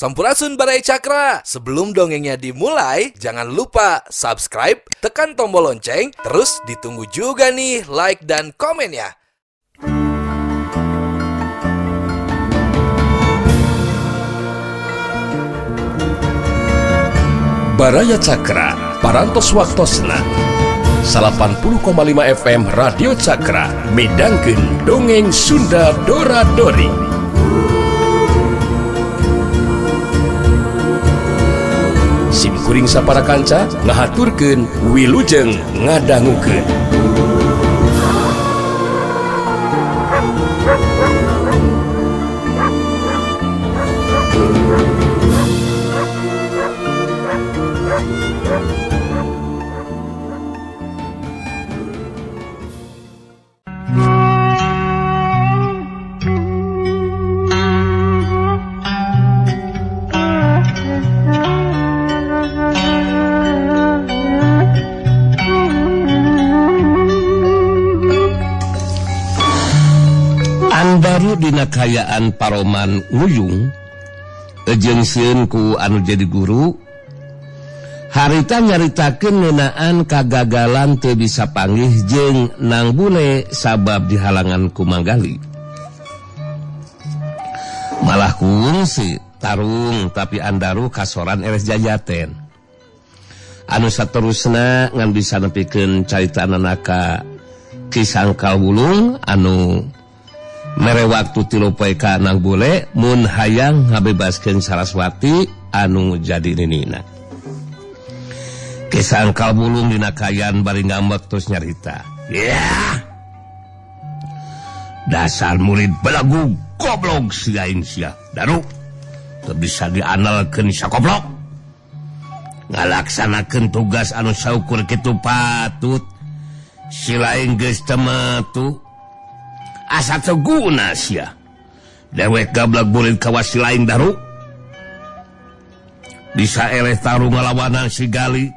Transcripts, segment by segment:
Sampurasun Baraya Cakra. Sebelum dongengnya dimulai, jangan lupa subscribe, tekan tombol lonceng, terus ditunggu juga nih like dan komennya. Baraya Cakra, Parantos Waktosna 80,5 FM Radio Cakra midangkeun dongeng Sunda Dora Dori. Sim kuring sapara kanca ngahaturkeun wilujeng ngadangukeun. Andaru dina kayaan paroman nguyung jeung sieun ku anu jadi guru harita nyaritakeun ngeunaan kagagalan teu bisa panggih jeung Nang Bule sabab dihalangan ku Manggali. Malah kungsi tarung tapi Andaru kasoran eres jajaten. Anu saterusna ngan bisa nepikeun caritaanana ka Ki Sangkal Wulung anu mere waktu 3 poe ka Nang Bule mun hayang ngabebaskeun Saraswati anu jadi ninina. Ki Sangkal Wulung dina kayan bari ngambek terus nyarita. Yeah! Dasar murid belagu goblok sia sia. Daru teu bisa diandalkeun sakoblok. Ngalaksanakeun tugas anu saukur kitu patut. Si lain geus tematu. Asa teu guna sia. Dewek gablek murid kawas si lain Daru. Bisa eleh tarung ngalawanan si Gali.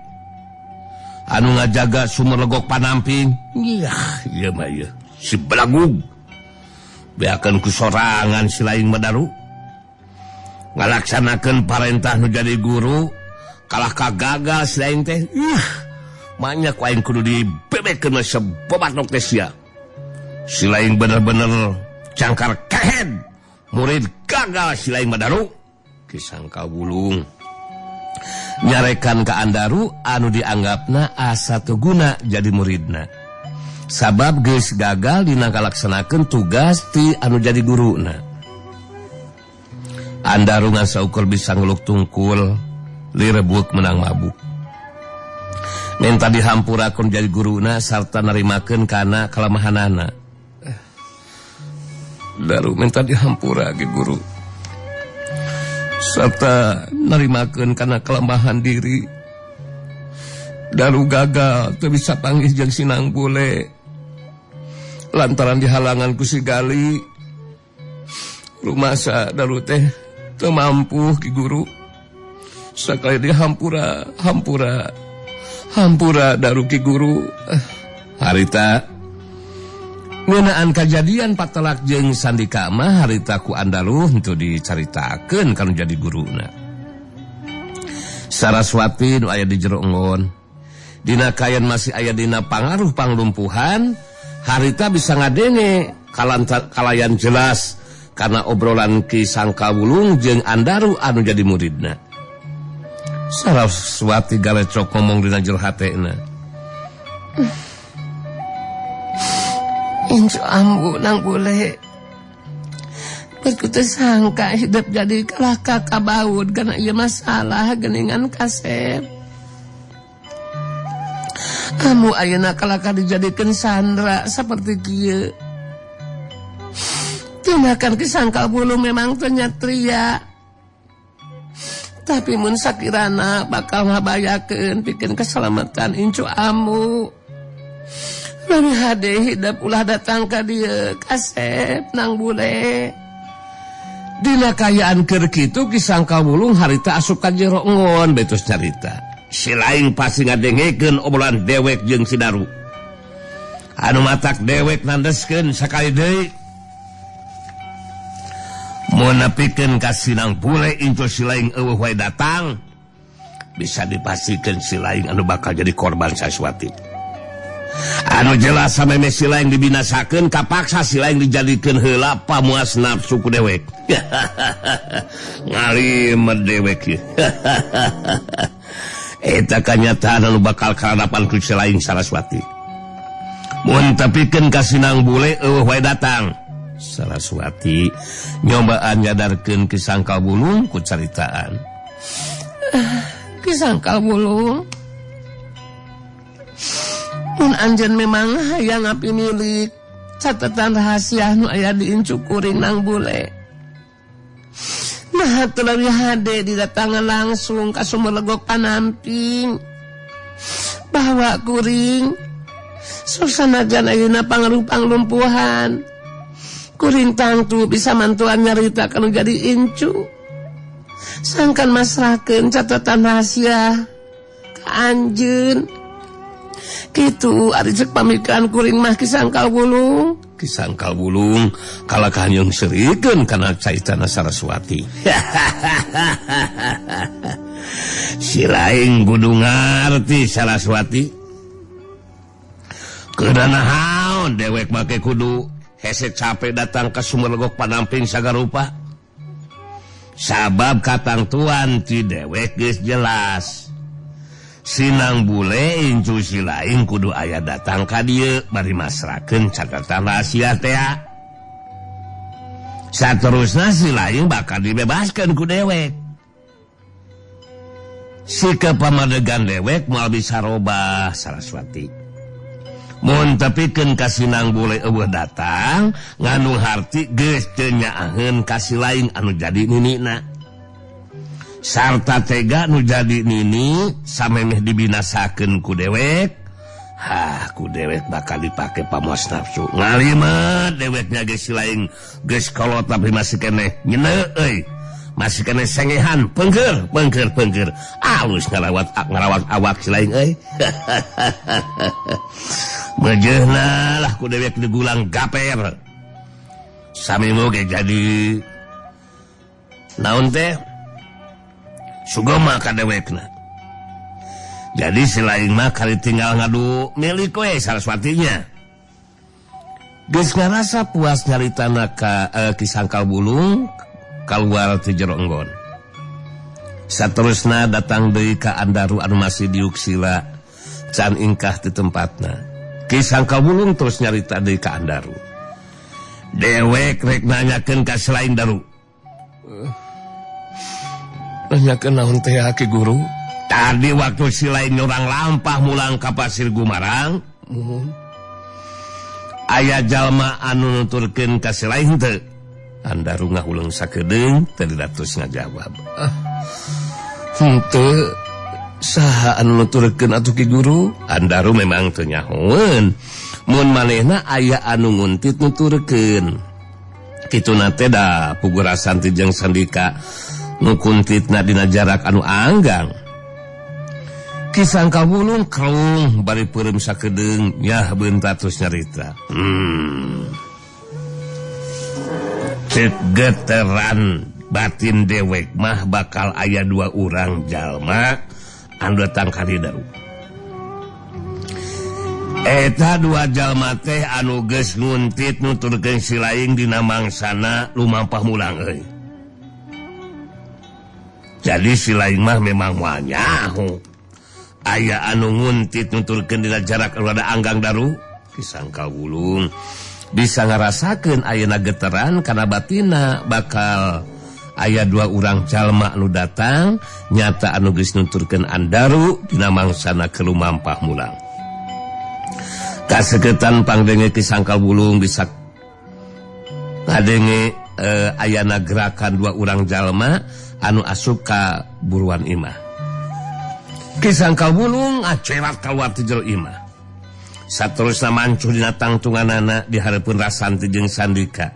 Anu ngajaga sumur legok panamping. Yah, ieu mah ieu. Si belagug. Beakeun ku sorangan si lain mah Daru. Ngalaksanakeun parentah nu jadi guru, kalah kagagal si lain teh. Ih, manya ku aing kudu dibebekeun mah sebobatok teh sia. Si lain bener-bener cangkar kehed. Murid gagal si lain mah Daru. Ki Sangkal Wulung nyarekan ka Andaru anu dianggapna asa teu guna jadi muridna. Sabab geus gagal dina ngalaksanakeun tugas ti anu jadi guruna. Andaru ngan saukur bisa ngeluk tungkul, lirebuk menang mabuk. Minta dihampurakeun jadi guruna sarta narimakeun kana kalemahanana. Daru minta dihampura ge guru. Serta narimakeun kana kelemahan diri. Daru gagal teu bisa panggih jeung si Nang Bule. Lantaran dihalangan ku si Gali. Rumasa Daru teh teu mampu ki guru. Sakali dihampura, hampura. Hampura Daru ki guru. Harita ngeunaan kajadian patelak jeung Sandika mah harita ku Andaru henteu dicaritakeun kanu jadi guruna. Saraswati nu aya di jero enggon. Dina kayan masih aya dina pangaruh panglumpuhan, harita bisa ngadenge kalayan jelas karena obrolan Ki Sangkal Wulung jeung Andaru anu jadi muridna. Saraswati galecok ngomong dina jero hatena. Incu ambu Nang Bule. Berkutu sangka hidup jadi kalah kakak baud karena iya masalah geningan kasep. Kamu ayeuna kalakah dijadikan sandra seperti kieu. Tindakan Ki Sangkal Wulung memang ternyatria. Tapi mun sakirana bakal ngabayakeun pikeun keselamatan incu ambu. Lami hade hidup ulah datang ka dieu kasep Nang Bule. Dina kayaan keur kitu Ki Sangkal Wulung harita asup ka jero enggon betus carita. Si lain pasti ngadengekeun obrolan dewek jeung si Daru. Anu matak dewek nandeskeun sakali deui. Mun nepikeun ka Sinang Bule incu silaing eueuh wae datang, bisa dipastikan silaing anu bakal jadi korban Saraswati. Anu jelas sameme silaing dibinasakeun kapaksa silaing dijadikeun heula pamuas nafsu ku dewek. Ngalimet dewek ieu. Eta kanyataan anu bakal karadapan ku silaing Saraswati. Mun tepikeun ka Sinang Bule eueuh wae datang. Saraswati nyobaan nyadarkeun Ki Sangkal Bulung ku caritaan. Ki Sangkal Bulung, mun anjeun memang hayang api milik catatan rahasia nu aya di incu kuring Nang Bule. Nah teu leuwih hade didatangan langsung ka Sumur Legok Panamping. Bawa kuring susanajan ayeuna pangarupang lumpuhan. Kuring tangtu bisa mantuan nyarita kalau jadi incu. Sangkan masrahkeun catatan rahasia ka anjeun. Kitu ari cek pamikiran kuring mah Ki Sangkal Bulung. Ki Sangkal Bulung kalakah nyeung seurikeun kana caitana Saraswati. Si laing kudu ngarti Saraswati. Kedah naon dewek make kudu hese capek datang ke Sumur Legok Panamping sagarupa. Sabab katangtuan ti dewek geus jelas. Sinang Bule incu silaing kudu aya datang ka dieu bari masrakeun catatan rahasia teh. Saterusna silaing bakal dibebaskeun ku dewek. Sikap pamadegan dewek moal bisa robah Saraswati. Mun tepikeun ka Sinang Bule eueuh datang, nganu harti geus teu nyaaheun ka silaing anu jadi ninina. Sarta tega nu jadi nini samemeh dibinasakeun ku dewek, hah ku dewek bakal dipake pamuas nafsu. Ngalimet deweknya geus silaing geus kolot tapi masih keneh nyeuneu euy. Masih keneh sengehan, pengker pengker pengker. Alus ngarawat awak silaing euy. Mejehna lah ku dewek digulang gaper. Sami moge jadi naon teh? Sugema ka dewekna. Jadi silaing mah kali tinggal ngadu milik we Saraswatinya. Geus ngarasa puas nyaritana ka Ki Sangkal Bulung kaluar ti jero enggon. Saterusna datang deui ka Andaru anu masih diuk sila can ingkah di tempatna. Ki Sangkal Bulung terus nyarita deui ka Andaru. Dewek rek nanyakeun ka silaing Daru. Nanyakeun naon teh Ki Guru? Tadi waktu silaing nyorang lampah mulang ka Pasir Gumarang, aya jalma anu nuturkeun ka silaing teu. Andaru ngahuleng sakedeung teu datus ngajawab. Henteu saha anu nuturkeun atuh Ki Guru? Andaru memang teu nyahoeun. Mun manehna aya anu nguntit nuturkeun. Kituna teh da pugurasan ti jeung Sandika nu kuntitna dina jarak anu anggang. Ki Sangkal Bulung krung bari peureum sakedeung nyah beunta terus nyarita. Cek geteran batin dewek mah bakal aya dua urang jalma anu datang ka dieu Daru. Eta dua jalma teh anu geus nguntit nuturkeun silaing dina mangsana lumampah mulang euy. Jadi silaing mah memang moal nyaho. Aya anu nguntit nuturkeun dina jarak anu rada anggang Daru. Ki Sangkal Bulung bisa ngarasakeun ayeuna geteran kana batina bakal aya dua urang jalma anu datang nyata anu geus nuturkeun Andaru dina mangsana keur lumampah mulang. Kaseketan pangdenge Ki Sangkal Bulung bisa ngadenge ayana gerakan dua urang jalma anu asup ka buruan imah. Ki Sangkal Bulung acerat kaluar ti jero imah. Saterusna mancuh dina tangtunganana di hareupeun Rasanti jeung Sandika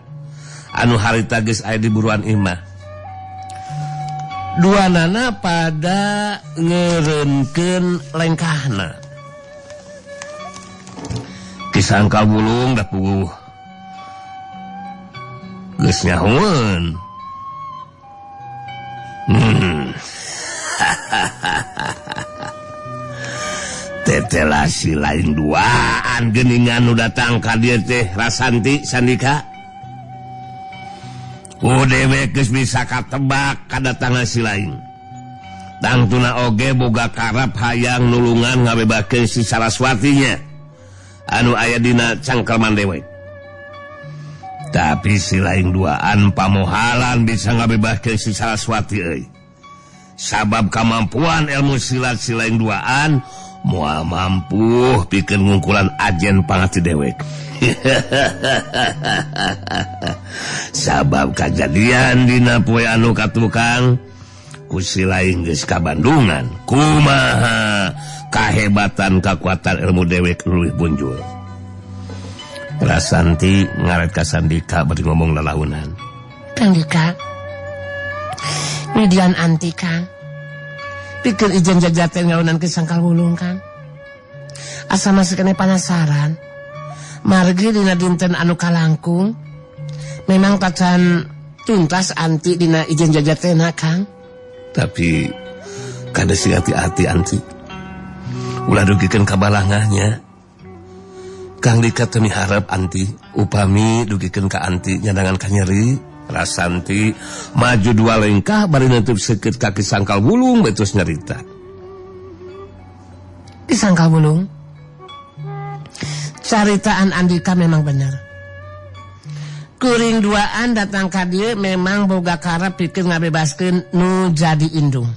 anu harita geus aya di buruan imah. Duanana pada ngeureunkeun lengkahna. Ki Sangkal Bulung da puguh geus nyahoeun. Tetela si lain duaan geningan nu datang ka dieu teh Rasanti Sandika. Ku dewek geus bisa katebak kadatangan si lain. Tangtuna oge boga karep hayang nulungan ngabebakeun si Saraswatinya anu aya dina cangkelman dewek. Tapi si lain duaan pamohalan bisa ngabebaskeun si Saraswati euy. Sabab kamampuan ilmu silat si lain duaan moal mampu pikeun ngungkulan ajen pangati dewek. Sabab kajadian dina poe anu katukang ku si lain geus ka Bandungan. Kumaha kahebatan kakuatan ilmu dewek leuwih bunjul. Rasanti ngaret ka Sandika bari ngomong lalaunan. Kang Dika, midian anti Kang. Pikir ijen jajaten ngaunan ke Sangkal Wulung Kang. Asa masih kena penasaran. Margi dina dinten anu kalangkung memang tacan tuntas anti dina ijen jajatena Kang. Tapi kada sing hati-hati anti. Ulah dugikeun ka balangahnya. Kang Dika teu miharep anti upami dugikeun ka anti nyandangan kanyeri. Rasanti maju dua lengkah bari nutup seukeut kaki Sangkal Wulung betus nyarita. Di Sangkal Wulung caritaan Andika memang benar. Kuring duaan datang ka dieu memang boga karep pikeun ngabebaskeun nu jadi indung.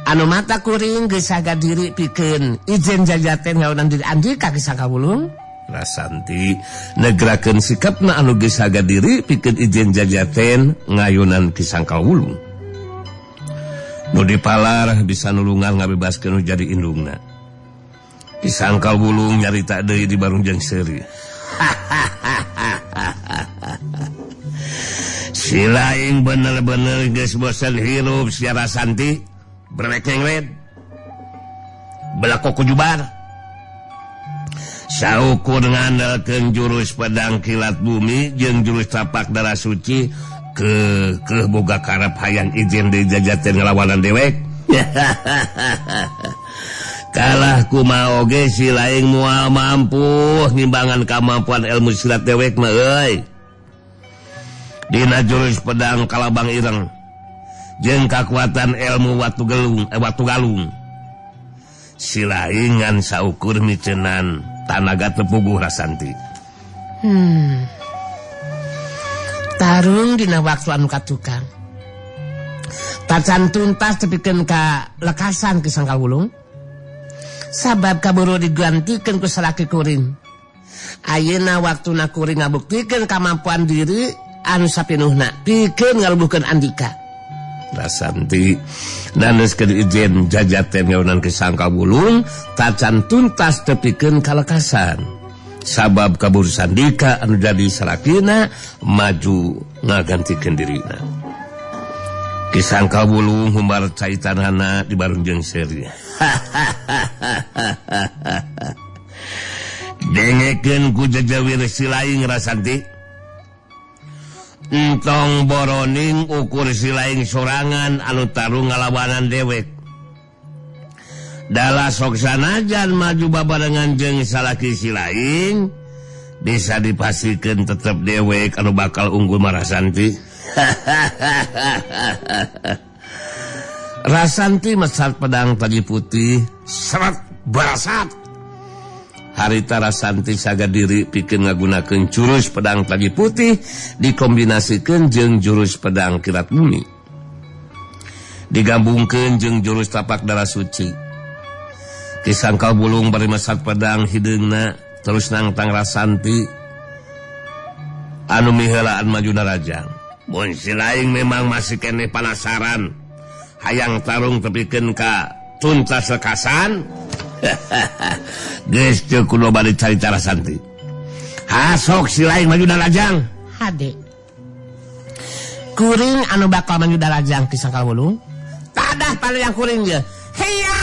Anu mata kuring geus saga diri pikeun ijen jajaten ngaunan diri Andika ki Sangkal Wulung. Rasanti negrakeun sikapna anu geus saga diri pikeun ijen jajaten ngayunan Ki Sangkal Wulung. Nu dipalar bisa nulungan ngabebaskeun nu jadi indungna. Ki Sangkal Wulung nyarita deui di barung jeung seuri. Si lain bener-bener geus bosen hirup sia Rasanti brewek nyengred belako kujubar. Saukur ngandalkeun jurus pedang kilat bumi jeung jurus tapak darah suci ke boga karep hayang izin deui jajaten ngalawanan dewek. Kalah kumaha oge si lain moal mampu ngimbangan kamampuan ilmu silat dewek mah euy. Dina jurus pedang kalabang ireng jeung kakuatan ilmu watu gelung watu galung. Si lain ngan saukur micenan tanaga tepuguh Rasanti. Tarung dina waktu anu katukang. Tacan tuntas tepikeun ka lekasan Ki Sangkal Wulung. Sabab kaburu digantikeun ku salaki kuring. Ayeuna waktuna kuring ngabuktikeun kamampuan diri anu sapinuhna pikeun ngalubuhkeun Andika. Rasanti naneskeun ijen jajaten ngaunan Ki Sangkal Wulung tacan tuntas tepikeun kalekasan. Sabab kaburu Sandika anu jadi salakina maju ngagantikeun dirina. Ki Sangkal Wulung humbar caitanana di barung jeung seuri. Dengekeun ku jejawir si lain Rasanti. Entong boroning ukur si lain sorangan anu tarung ngalawanan dewek. Dalah sok sanajan maju babarengan jeung salaki si lain bisa dipastikan tetep dewek anu bakal unggul Marasanti. Rasanti mesat pedang taji putih seret barasat. Harita Rasanti saga diri pikeun ngagunakeun jurus pedang taji putih dikombinasikeun jeung jurus pedang kilat bumi. Digabungkeun jeung jurus tapak darah suci. Ki Sangkal Wulung bari mesat pedang hideungna terus nangtang Rasanti anu miheulaan maju narajang. Mun si lain memang masih keneh panasaran hayang tarung tepikeun ka tuntas lekasan. Geus teu kudu bari carita Rasanti. Hasok si lain maju darajang. Hade. Kuring anu bakal maju darajang Ki Sangkal Wulung. Tadah paling yang kuring je. Hiya!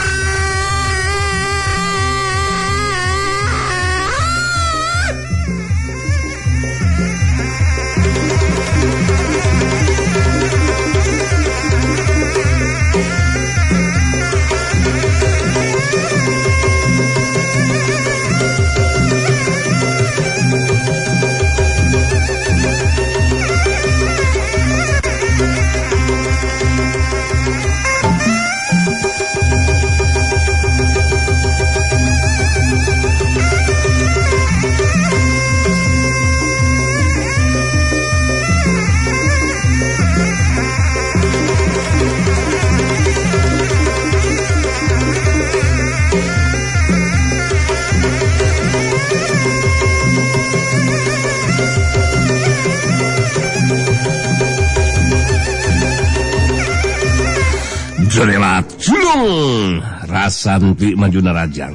Jorelat julung Rasanti maju narajang.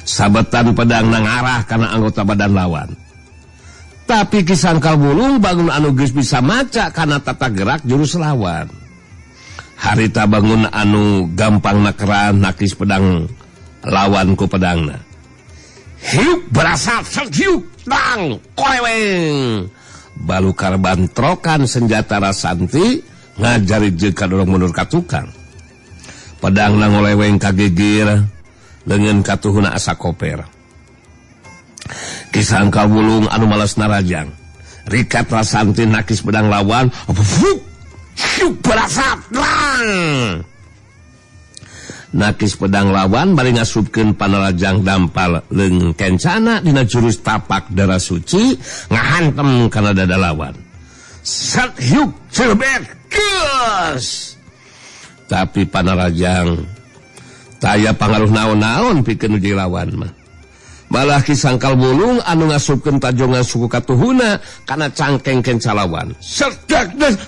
Sabetan pedang nangarah kana anggota badan lawan. Tapi Ki Sangkal Wulung bangun anu geus bisa maca kana tata gerak jurus lawan. Harita bangun anu gampang nakeran nakis pedang lawan ku pedangna. Hiuk berasa hiuk tang koreweng. Balukar bantrokan senjata Rasanti ngajari jeung kadorong mundur ka tukang. Pedangna ngoleweng kagigir, leungeun katuhuna asa koper. Ki Sangkal Wulung anu malas narajang. Rikat Rasanti nakis pedang lawan, hiuk berasa tang. Nakis pedang lawan bari ngasupkeun panarajang dampal leung kencana dina jurus tapak darah suci ngahantem kana dada lawan. Sat hiuk cerbet geus. Tapi panarajang taya pangaruh naon-naon pikeun nu lawan mah. Malah Ki Sangkal Wulung anu ngasupkeun tajongan suku katuhuna kana cangkeng kenca lawan. Serdak geus.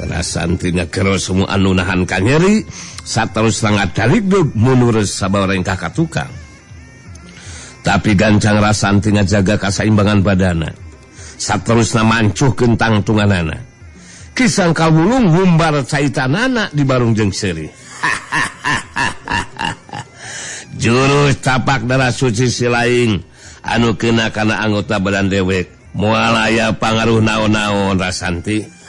Rasanti ngagero semua anu nahan kanyeri saterus ngadarigdug mundur sabawa rengkah ka tukang. Tapi gancang Rasanti ngajaga kasaimbangan badana. Saterusna mancuhkeun tangtunganana. Ki Sangkal Wulung humbar caitanana di barung jeung seuri. Jurus tapak darah suci silaing anu kena kana anggota badan dewek moal aya pangaruh naon-naon Rasanti.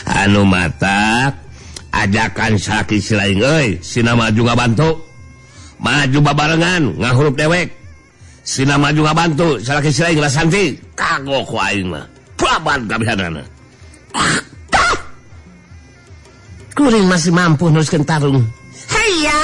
Anu matak ajakan salaki silaing euy sina maju ngabantu maju babarengan ngahurup dewek sina maju ngabantu salaki silaing Rasanti kagok ku aing mah babar kabihanana. Kuring masih mampu neruskeun tarung. Hayya.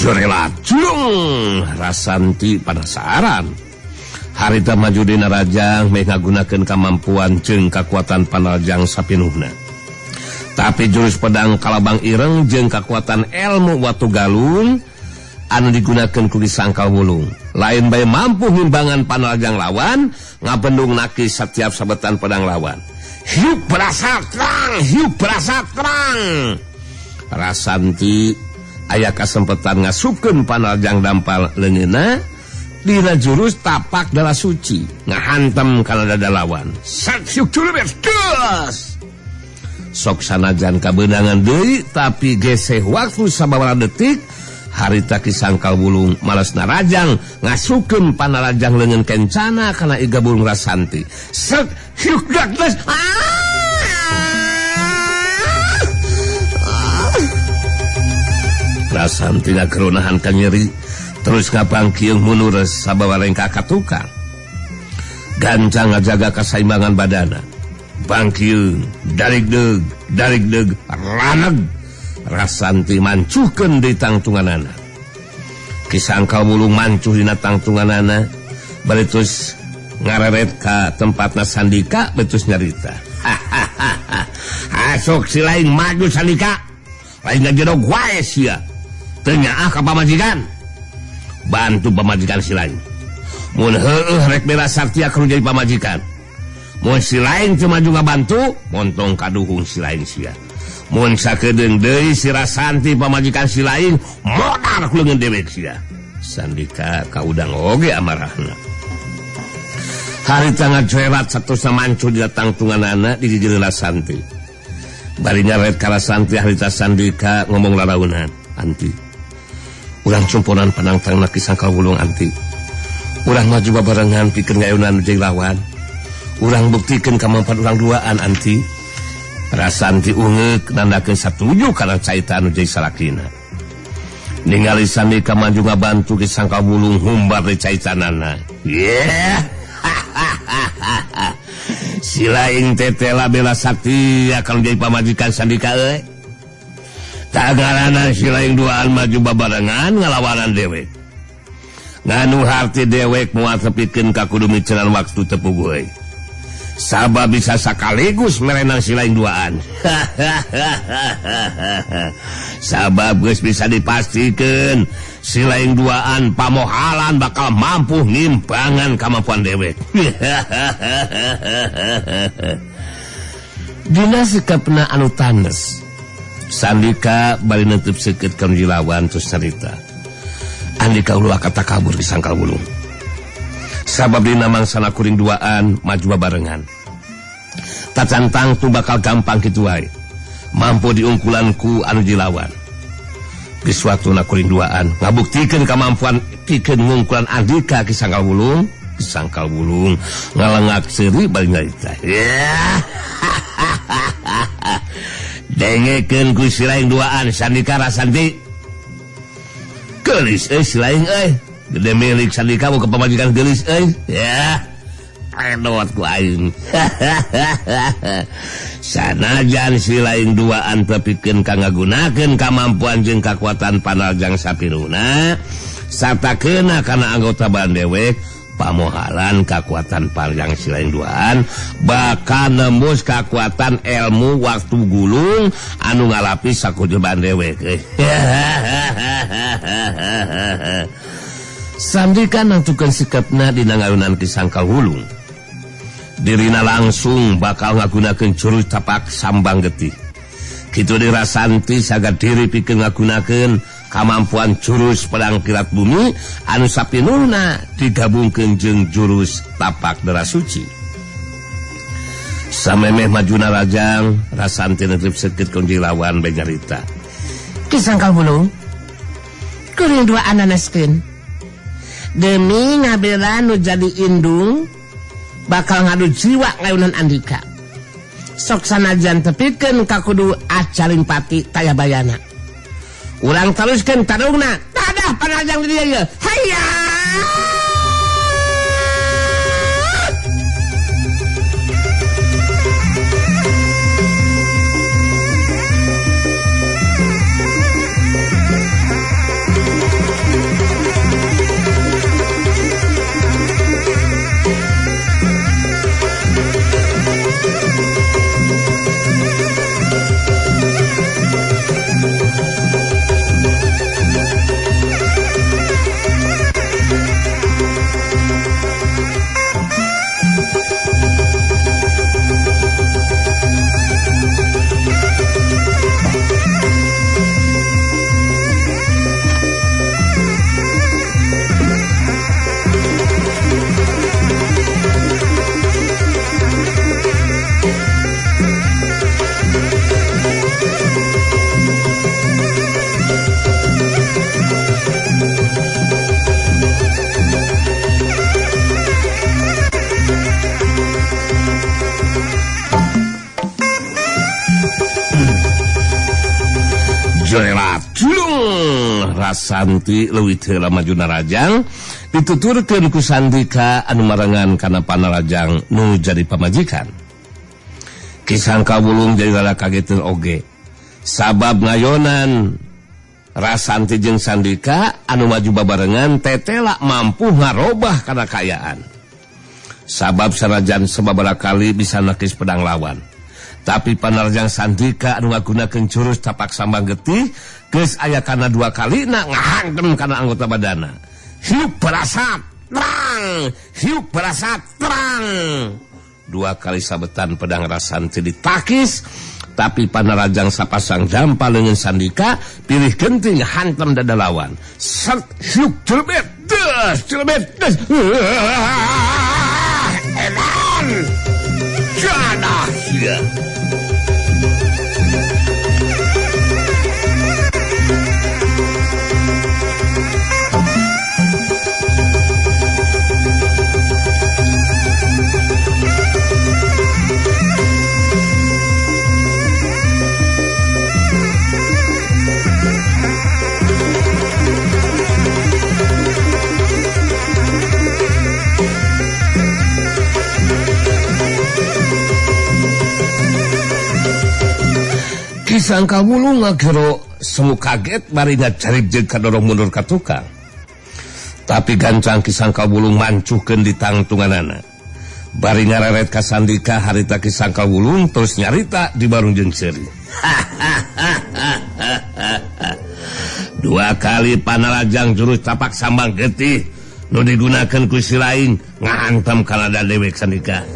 Jorelat julung Rasanti penasaran. Harita maju dina rajang meh ngagunakeun kamampuan jeung kakuatan panarajang sapinuhna. Tapi jurus pedang kalabang ireng jeung kakuatan ilmu watu galung anu digunakeun ku Ki Sangkal Wulung. Lain bae mampu ngimbangan panarajang lawan, ngabendung nakis setiap sabetan pedang lawan. Hiuk berasa terang, hiuk berasa terang. Rasanti aya kasempetan ngasupkeun panarajang dampal leungeunna dina jurus tapak darah suci ngahantem kana dada lawan. Sat hiuk culubet geus. Sok sanajan kabeunangan deui tapi geseh waktu sababaraha detik harita Ki Sangkal Wulung malas narajang ngasupkeun panarajang leungeun kencana kana iga burung Rasanti. Sat hiuk geus. Rasanti ngageronahan kanyeri terus ngabangkiung mundur sabawa rengkah ka tukang. Gancang ngajaga kasaimbangan badana. Bangkiung darigdeg darigdeg raneg Rasanti mancuhkeun di tangtunganana. Ki Sangkal Wulung mancuh dina tangtunganana bari terus ngareret ka tempatna Sandika betus nyarita. Asok si lain maju Sandika. Lain ngajedog wae sia. Teu nyaah ka pamajikan. Bantu pamajikan si lain. Mun heueuh rek bela Sartia kudu jadi pamajikan. Mun si lain teu maju ngabantu, montong kaduhung si lain sia. Mun sakedeung deui si Rasanti pamajikan si lain, modar ku leungeun dewek sia. Sandika kaudang oge amarahna. Harita ngajoelat satusna mancu dina tangtunganana di Rasanti. Bari nyaret ka Rasanti harita Sandika ngomong laraunan, "Anti, urang cumponan panangtangna Ki Sangkal Wulung anti. Urang maju babarengan pikeun ngayunan nu jeung lawan. Urang buktikeun kamampuan urang duaan anti." Rasanti ungeuk nandakeun satuju kana caita anu jadi salakina. Ningali Sandika maju ngabantu Ki Sangkal Wulung humbar di caitanana. Yeah. Si lain tetela bela sakti akan jadi pamajikan Sandika euy. Tagaranan si lain duaan maju babarengan ngalawanan dewek. Nganu harti dewek moal tepikeun ka kudu miceran waktu tepuguh euy. Sabab bisa sakaligus merenang si lain duaan. Sabab geus bisa dipastikan si lain duaan pamohalan bakal mampu ngimbangan kemampuan dewek. Dina sikapna anu tanes, Sandika bari neunteup seukeut ka nu dilawan terus carita. Andika ulah kata kabur di Sangkal Wulung. Sabab dina mangsana kuring duaan maju babarengan. Tacantang tu bakal gampang kitu wae. Mampu diungkulan ku anu dilawan. Geus waktuna kuring duaan ngabuktikeun kamampuan pikeun ngungkulan Andika ki Sangkal Wulung, ki Sangkal Wulung ngalengak seuri bari nyarita. Dengekeun ku si lain duaan Sandika Rasanti. Geulis euy si lain euy. Gede milik Sandika mau kepamajikan geulis euy. Ya. Edot ku aing. Sanajan si lain duaan tepikeun ka ngagunakeun kamampuan jeung kakuatan panarjang sapiruna sarta keuna kana anggota badan dewek pamohalan kakuatan panarjang si lain duaan bakal nembus kakuatan ilmu waktu gulung anu ngalapis sakujur badan dewek. Sandika nangtukeun sikapna dina ngayunan Ki Sangkal Wulung. Dirina langsung bakal ngagunakeun jurus tapak sambang getih. Kitu dirasanti saged diri pikeun ngagunakeun kamampuan jurus pedang kilat bumi anu sapinulna digabungkeun jeung jurus tapak darah suci. Samemeh majuna rajang, Rasanti neunteup seukeut ka lawan bae nyarita. Ki Sangkal Wulung, kuring dua ananaskeun. Demi ngabela nu jadi indung bakal ngadu jiwa ngayunan Andika. Sok sanajan tepikeun ka kudu acaling pati taya bayana. Urang teruskeun tarungna, tadah panajang di dieu ieu. Hayya! Rasanti leuwih heula maju narajang dituturkeun ku Sandika anu marengan kana panarajang nu jadi pamajikan. Ki Sangkal Wulung jadi rada kageteun oge. Sabab ngayonan Rasanti jeung Sandika anu maju babarengan tetela mampu ngarobah kana kaayaan. Sabab sanajan sababaraha kali bisa nakis pedang lawan. Tapi panarjang Sandika anu ngagunakeun jurus tapak sambang getih geus aya kana dua kalina ngahangkem kana anggota badana. Hiup berasap terang, hiup berasap terang. Dua kali sabetan pedang Rasanti ditakis, tapi panarajang sapasang dampa leungeun Sandika pilih genting hantem dada lawan. Set hiup celebet des celebet des. Eman. Jadah sia. Sangkal Wulung ngagero semu kaget bari ngacarik jeung kadorong mundur ka tukang. Tapi gancang Ki Sangkal Wulung mancuhkeun di tangtunganana. Bari ngareret ka Sandika harita Ki Sangkal Wulung terus nyarita di barung jeung seuri. Dua kali panarajang jurus tapak sambang getih nu digunakeun ku si lain ngahantam kana dewek Sandika.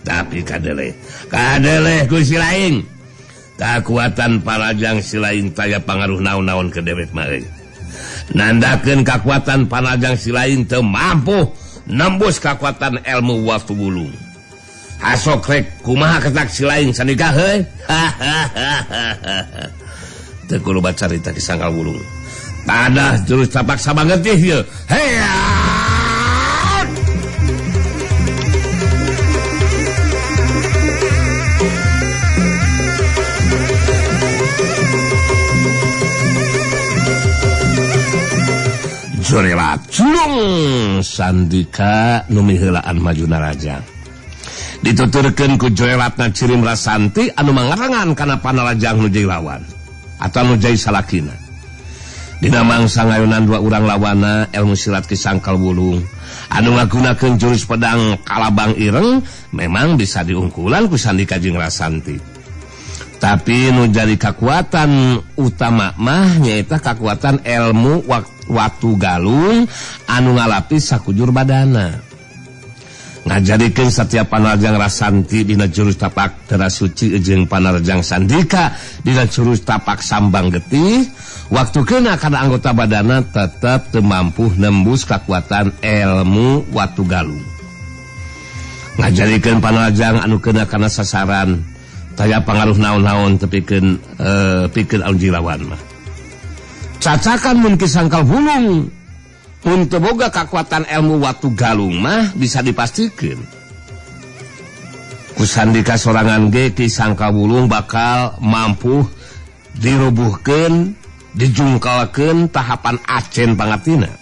Tapi kadeleh ku si lain. Kakuatan panarajang si lain taya pangaruh naon-naon ke dewek mah euy. Nandakeun kakuatan panarajang si lain teu mampu nembus kakuatan ilmu Watu Wulung. Hasok rek kumaha ketak si lain Sandika heuy. Teu kudu bacarita Ki Sangkal Wulung. Tadah jurus tapak sabang getih ieu. Heya! Jorelat julung Sandika nu miheulaan maju narajang. Dituturkeun ku jorelatna cirim Rasanti anu mangarangan kana panarajang nu jadi lawan atau nu jadi salakina. Dina mangsa ngayunan dua urang lawana ilmu silat Ki Sangkal Wulung anu ngagunakeun jurus pedang Kalabang Ireng memang bisa diungkulan ku Sandika jeung Rasanti. Tapi nu jadi kakuatan utama mah nyaeta kakuatan ilmu Watu Galung anu ngalapis sakujur badana. Ngajadikeun setiap panarajang Rasanti dina jurus tapak Tera Suci jeung panarajang Sandika dina jurus tapak sambang getih, waktu kena kana anggota badana tetep teu mampu nembus kakuatan ilmu Watu Galung. Ngajadikeun panarajang anu kena kana sasaran taya pangaruh naon-naon tepikeun pikeun anu lawan mah. Cacakan mun Ki Sangkal Wulung mun teu boga kakuatan ilmu Watu Galung mah bisa dipastikeun. Ku Sandika sorangan ge Ki Sangkal Wulung bakal mampu dirubuhkeun, dijungkalkeun tahapan acen pangatina.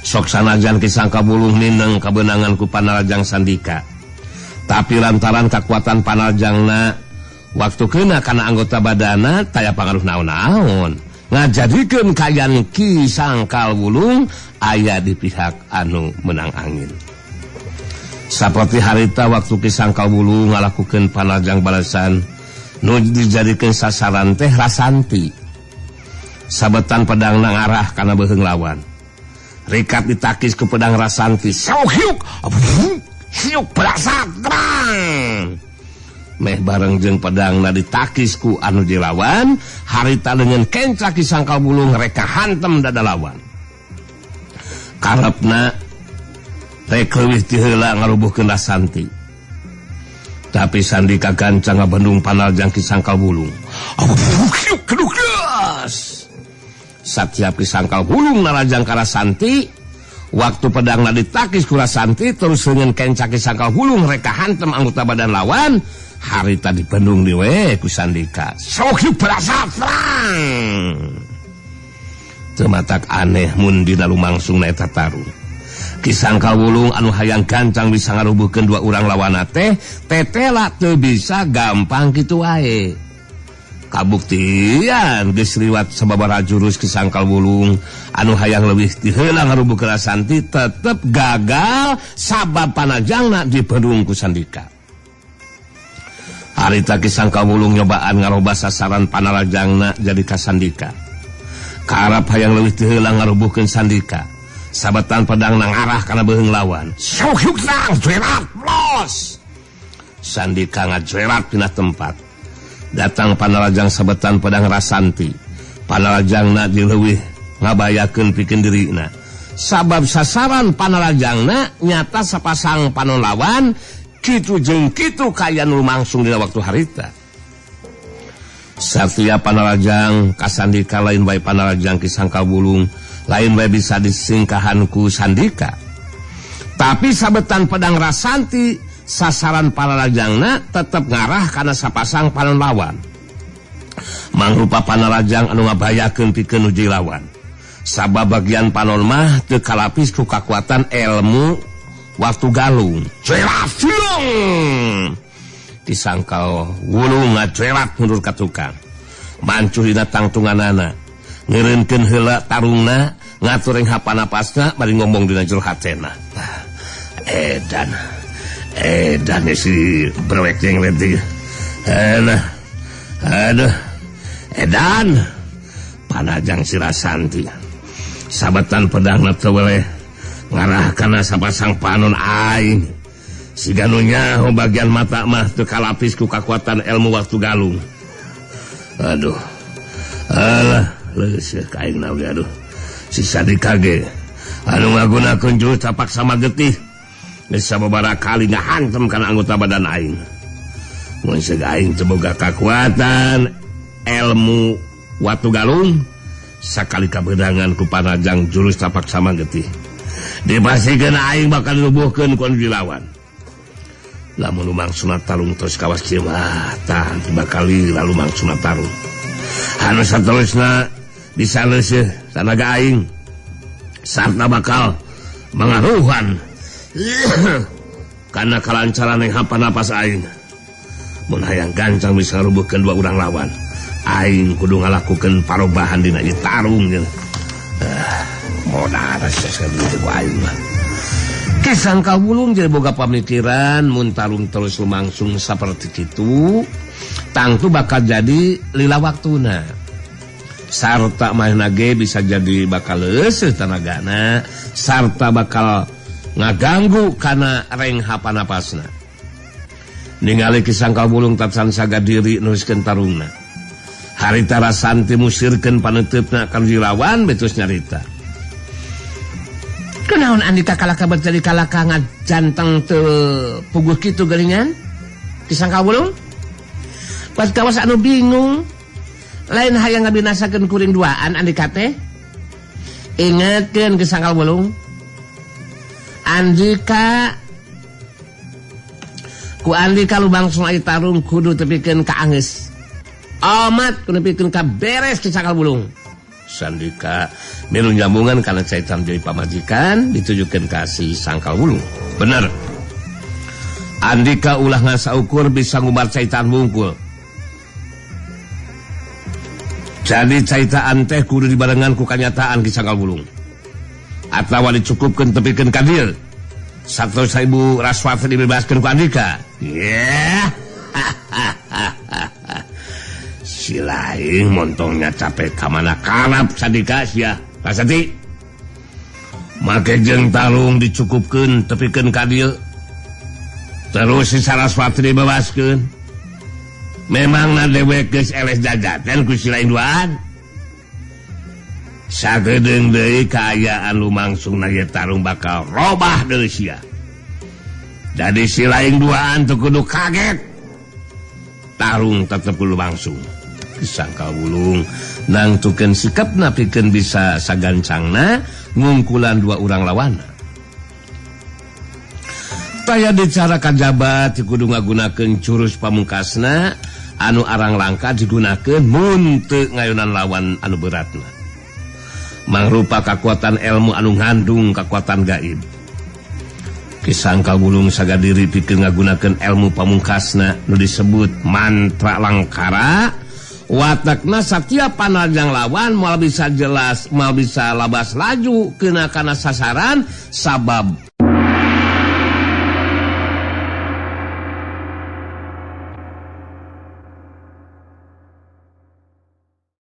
Sok sanajan Ki Sangkal Wulung nineng kabeunangan ku panarajang Sandika. Tapi lantaran kakuatan panarajangna waktu kena kana anggota badana taya pangaruh naon-naon. Ngajadikeun kayan Ki Sangkal Wulung aya di pihak anu menang angin. Saperti harita waktu Ki Sangkal Wulung ngalakukeun panarajang balasan nu dijadikeun sasaran teh Rasanti. Sabetan pedangna ngarah kana beuheung lawan. Rikat ditakis ku pedang Rasanti. Sauk hiuk, hiuk berasa terang. Meh bareng jeung pedangna ditakis ku anu dilawan, harita dengan kencak Ki Sangkal Wulung reka hantem dada lawan. Karepna rek leuwih ti heula ngarubuhkeun Rasanti. Tapi Sandika gancang ngabendung panarajang Ki Sangkal Wulung. Satiap Ki Sangkal Wulung narajang ka Rasanti, waktu pedangna ditakis ku Rasanti terus dengan kencak Ki Sangkal Wulung reka hantem anggota badan lawan. Harita dibendung diwe ku Sandika. Sok berasa terang. Teu matak aneh mun dina lumangsung na eta tarung. Ki Sangkal Wulung anu hayang gancang bisa ngarubuhkeun dua urang lawanna teh, tetela teu bisa gampang kitu wae. Kabuktian geus liwat sababaraha jurus Ki Sangkal Wulung anu hayang leuwih ti heula ngarubuhkeun Rasanti tetep gagal sabab panajangna dibendung ku Sandika. Harita Ki Sangkal Wulung nyobaan ngarobah sasaran panarajangna jadi ka Sandika. Karep hayang leuwih ti heula ngarubuhkeun Sandika. Sabetan pedangna ngarah kana beuheung lawan. Sok hiuk tang jerat los. Sandika ngajerat pindah tempat. Datang panarajang sabetan pedang Rasanti. Panarajangna dileuwih ngabayakeun pikeun dirina. Sabab sasaran panarajangna nyata sapasang panon lawan. Kitu jeung kitu kaya nu lumangsung dina waktu harita. Satya panarajang ka Sandika lain wae panarajang Ki Sangkal Wulung lain wae bisa disingkahan ku Sandika. Tapi sabetan pedang Rasanti sasaran panarajangna tetep ngarah kana sapasang panon lawan. Mangrupa panarajang anu ngabayakeun pikeun nu jadi lawan. Sabab bagian panon mah teu kalapis ku kakuatan ilmu Watu Galung. Jelas. Disangkal wulung ngacuelak mundur ka tukang. Mancuh dina tangtunganana. Ngeureunkeun heula tarungna, ngatur ring hapanapasna bari ngomong dina jero hatena. Edan. Edan si brewek jeung leutik. Aduh. Aduh. Edan. Panajang si Rasanti. Sabetan pedangna teu weleh ngarah kana sapasang panon aing. Siga nu nyaho bagian mata mah teu kalapis ku kakuatan ilmu waktu galung. Aduh. Alah, leuseut ka aing na aduh. Si Sandika ge anu ngagunakeun jurus tapak sama getih. Geus sababaraha kali ngahantem kana anggota badan aing. Mun seug aing teu boga kakuatan ilmu watu galung sakali kabedangan ku panajang jurus tapak sama getih. Dipasikeun aing bakal dirubuhkeun ku anu dilawan. Lamun lumangsuna tarung terus kawas kieu mah tah bakal lalu mangsuna tarung. Anu saterusna bisa leuseuh tanaga aing sarta bakal mangaruhan karena kalancaran yang hampa napas aing. Mun hayang gancang bisa rubuhkeun dua urang lawan, aing kudu ngalakukeun parobahan dina ieu tarung jeung modal sakieu ku aing mah. Kisangka wulung jadi boga pamikiran mun tarung terus lumangsung saperti kitu tangtu bakal jadi lila waktuna. Sarta manehna ge bisa jadi bakal leuseut tanagana sarta bakal ngaganggu kana reng hapanapasna. Ningali Kisangka wulung tacan saga diri neruskeun tarungna. Harita Rasanti musirkeun paneuteup-na ka dilawan betus nyarita. Kunaon Andika kalaka berjadi kalaka ngajanteng teu puguh kitu geuningan? Kisangka wulung? Pas kawas anu bingung, lain hayang ngabinasakeun kuring duaan Andika teh. Ingetkeun Kisangka wulung. Andika ku Andika lumangsung aya tarung kudu tepikeun ka anggeus. Omat kudu tepikeun ka beres Kisangka wulung. Sandika milu nyambungan karena caitan jadi pamajikan ditujukan kasih Sangkal Wulung. Bener. Andika ulah ngasaukur bisa ngubar caitan wungkul. Jadi caitan teh kudu dibarengan ku kanyataan ki Sangkal Wulung. Atawa dicukupkeun tepikeun ka dieu. 100.000 raswat dibebaskeun ku Andika. Yeah. Si lain montongnya capek kamana kalap Sandika sia. Rasanti. Make jeung tarung dicukupkeun tepikeun ka dieu. Terus si Saraswati dibebaskeun. Memangna dewek geus eleh jajaten ku si lain duaan. Sagedeung deui kaayaan lumangsungna ieu tarung bakal robah deui sia. Jadi si lain duaan teu kudu kaget. Tarung tetep kudu langsung. Kisangka wulung nangtukeun sikapna pikeun bisa sagancangna ngungkulan dua urang lawanna. Taya dicara kajabat kudu ngagunakeun jurus pamungkasna anu arang langka digunakeun mun teu ngayunan lawan anu beratna. Mangrupa kakuatan ilmu anu ngandung kakuatan gaib. Kisangka wulung sagadiri pikeun ngagunakeun ilmu pamungkasna nu disebut mantra langkara. Watakna setiap panajang lawan moal bisa jelas, moal bisa labas laju kena kana sasaran sabab